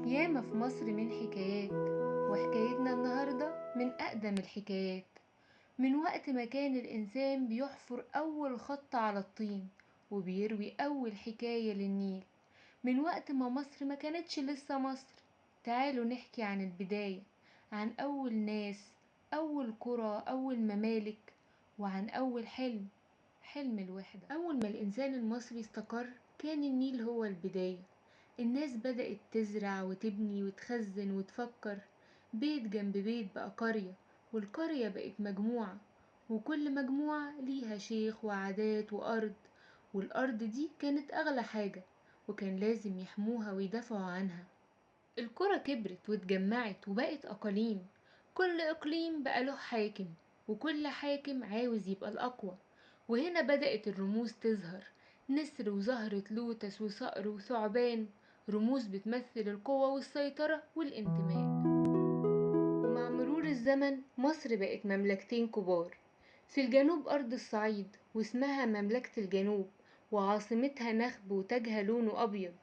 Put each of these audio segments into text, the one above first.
ياما في مصر من حكايات، وحكايتنا النهاردة من أقدم الحكايات، من وقت ما كان الإنسان بيحفر أول خط على الطين وبيروي أول حكاية للنيل، من وقت ما مصر ما كانتش لسه مصر. تعالوا نحكي عن البداية، عن أول ناس، أول قرى، أول ممالك، وعن أول حلم، حلم الوحدة. أول ما الإنسان المصري استقر كان النيل هو البداية. الناس بدأت تزرع وتبني وتخزن وتفكر، بيت جنب بيت بقى قرية، والقرية بقت مجموعة، وكل مجموعة ليها شيخ وعادات وأرض، والأرض دي كانت أغلى حاجة وكان لازم يحموها ويدافعوا عنها. القرى كبرت واتجمعت وبقت أقاليم، كل إقليم بقى له حاكم، وكل حاكم عاوز يبقى الأقوى. وهنا بدأت الرموز تظهر، نسر وزهرة لوتس وصقر وثعبان، رموز بتمثل القوة والسيطرة والانتماء. ومع مرور الزمن مصر بقت مملكتين كبار، في الجنوب أرض الصعيد واسمها مملكة الجنوب وعاصمتها نخب وتاجها لونه أبيض،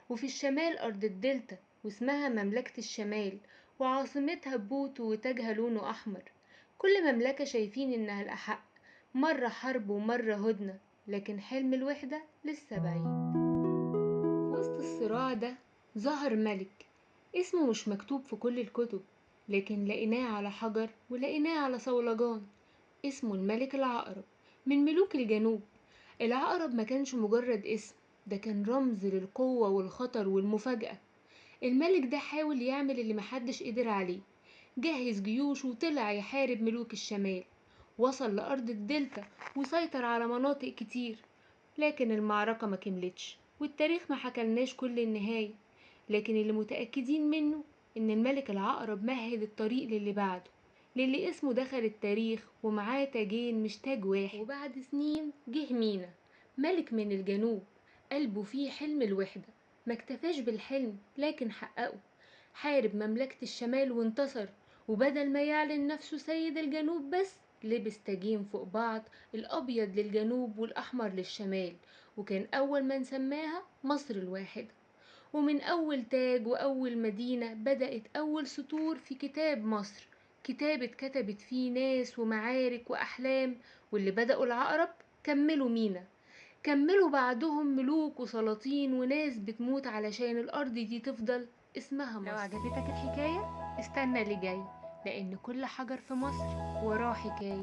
وفي الشمال أرض الدلتا واسمها مملكة الشمال وعاصمتها بوتو وتاجها لونه أحمر. كل مملكة شايفين إنها الأحق، مرة حرب ومرة هدنة، لكن حلم الوحدة لسه بعيد. وسط الصراع ده ظهر ملك اسمه مش مكتوب في كل الكتب، لكن لقيناه على حجر ولقيناه على صولجان، اسمه الملك العقرب من ملوك الجنوب. العقرب ما كانش مجرد اسم، ده كان رمز للقوة والخطر والمفاجأة. الملك ده حاول يعمل اللي محدش قدر عليه، جهز جيوش وطلع يحارب ملوك الشمال، وصل لأرض الدلتا وسيطر على مناطق كتير، لكن المعركة ما كملتش والتاريخ ما حكلناش كل النهاية. لكن اللي متأكدين منه إن الملك العقرب مهد الطريق للي بعده، للي اسمه دخل التاريخ ومعاه تاجين مش تاج واحد. وبعد سنين جه مينا، ملك من الجنوب قلبه فيه حلم الوحدة، ما اكتفاش بالحلم لكن حققه، حارب مملكة الشمال وانتصر، وبدل ما يعلن نفسه سيد الجنوب بس لبس تاجين فوق بعض، الأبيض للجنوب والأحمر للشمال، وكان أول من سماها مصر الواحدة. ومن أول تاج وأول مدينة بدأت أول سطور في كتاب مصر، كتاب اتكتبت فيه ناس ومعارك وأحلام، واللي بدأوا العقرب كملوا مينا، كملوا بعدهم ملوك وسلاطين وناس بتموت علشان الأرض دي تفضل اسمها مصر. لو عجبتك الحكاية استنى اللي جاي، لأن كل حجر في مصر وراه حكاية.